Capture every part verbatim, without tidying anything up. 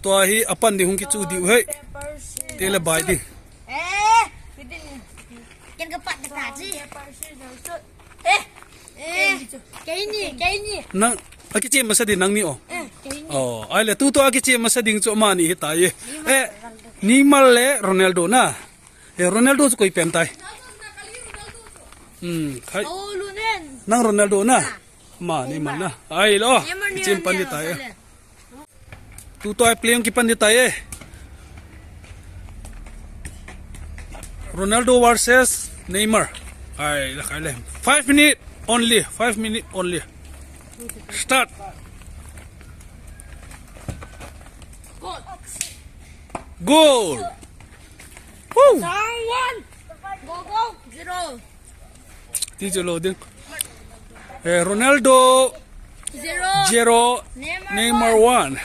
Tua hi apan ding hung kichu diu hei. Te le bai ding. Eh. Ken ka pat ta chi. Eh. Eh. Keini, keini. Nang, akichem masa ding nangni o. Eh, keini. Oh, ahile tutua akichem masa ding chu amani hitai. Eh, Neymar le Ronaldo na. Eh, Ronaldo chu koi pen tai. Hmm, khai. Oh, Lunen. Nang Ronaldo na. Ah. Amani Neymar na. Ahile, Neymar, kichem pan ding tai. Tutua play kipan ding tai. Ronaldo versus Neymar. Ahile, khai le. Five minute only. Five minute only. Start. Goal. Woo! One. Go, go. Zero. Ti chu lo ding. Eh, Ronaldo zero. Zero. Neymar one.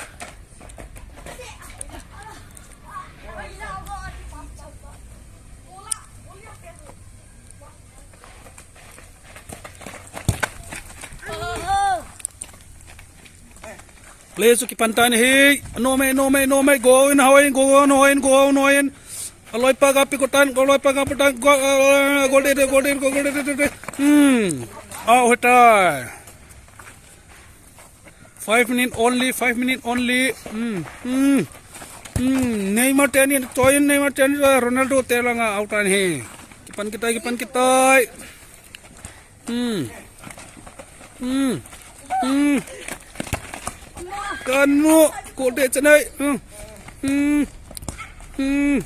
Play chu kipan tan ahi. No mai, no mai, no mai. Go in, go in, go in, go in, go in, go in. Aloi pa ga pi ko tan, aloi pa ga pi tan. Go, uh, goal de, goal de, goal de, goal de. Hmm. Out hitai. Five minute only, five minute only. Hmm. Hmm. Hmm. Neymar teni, choi Neymar teni, Ronaldo te langa out tan ahi. Kipan kitai, kipan kitai. Hmm. Hmm. Hmm. Kanu, kol de chanai. Hmm. Hmm. Hmm.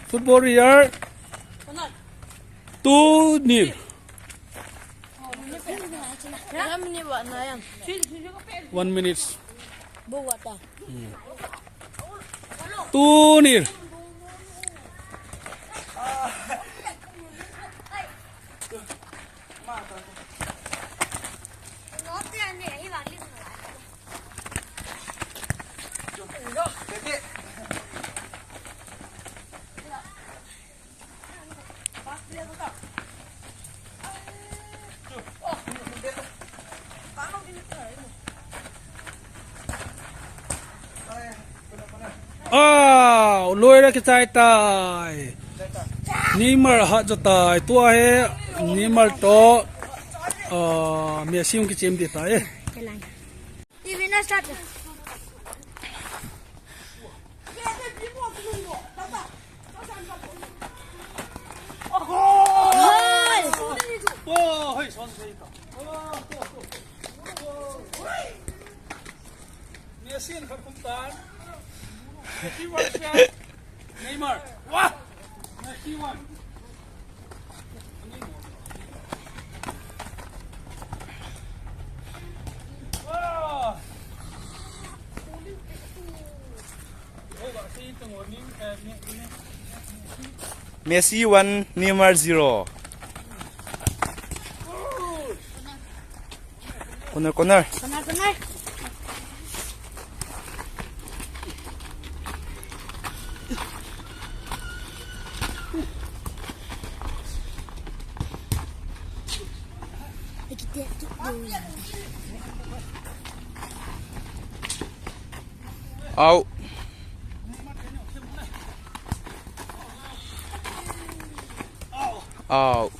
Football here. Two nil. One minute. Two nil. Ah, loi la kichai tai. Neymar hat jo tai. Tua hi Neymar to, ah, Messi hung kichem ding tai. Even I started. Messi in khat khum tan. Messi one shot. Neymar. Wah! Messi one. Wah! Messi one, Neymar zero. Corner, corner. Corner, corner. Out. Out.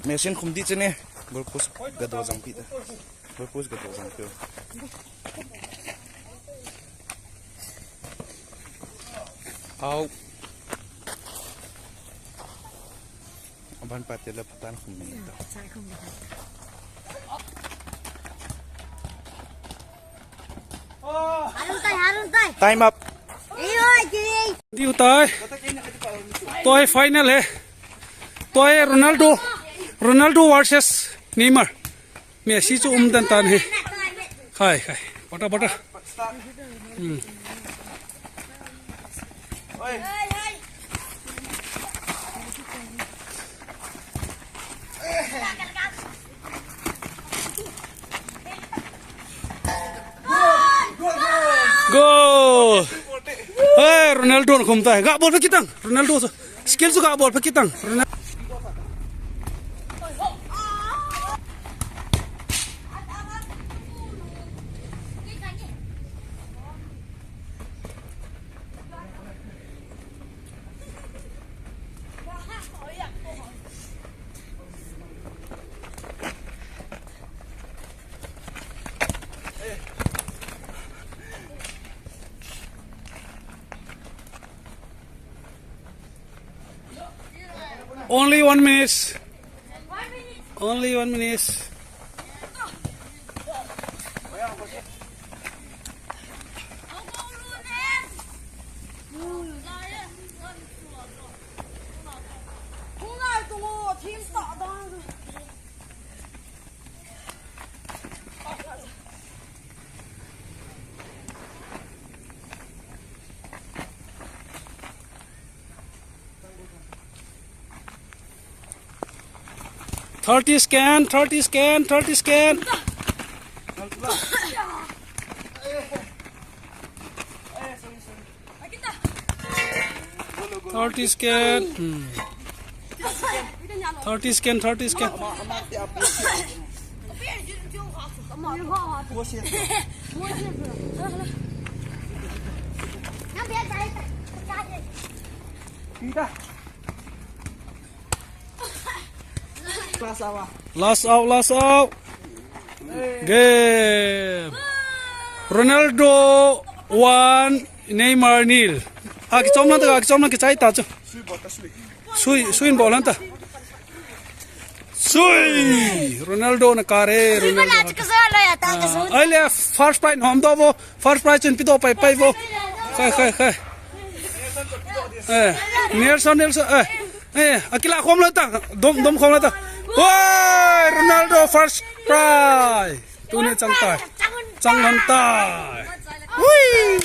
Messi in khum ding chene. Goal post ga do jang pi ta. Goal post ga do jang pi. Out. Aban pa te la patan khum ni ta. Harun tai, Harun tai. Time up. Ei, oi, ei. Diu tai. Tua hi final hi. Tua hi Ronaldo. Ronaldo versus Neymar. Messi chu um dan tan hi. Khai, khai. Bata, bata. Hmm. Goal! Hey, Ronaldo na khum tai. Ga bol pha kitang. Ronaldo so. Skill chu ga bol pha kitang. Ronaldo. Only one minute. Only one minute. Thirty second, thirty second, thirty second. Thirty second. Hmm. Thirty second, thirty second. Last out, last out. Game. Ronaldo one, Neymar nil. A kichom lang ta, a kichom lang kichai ta chu. Sui, sui in bol lang ta. Sui! Ronaldo na kare, Ronaldo. Ahile, first prize hom doh vo, first prize chun pedoh paipai vo. Khai, khai, khai. Eh, Nelson, Nelson, eh, eh, akila khom lang ta, dom, dom khom lang ta. Oi, Ronaldo first prize. Tuni chang tai. Chang hon tai. Ui!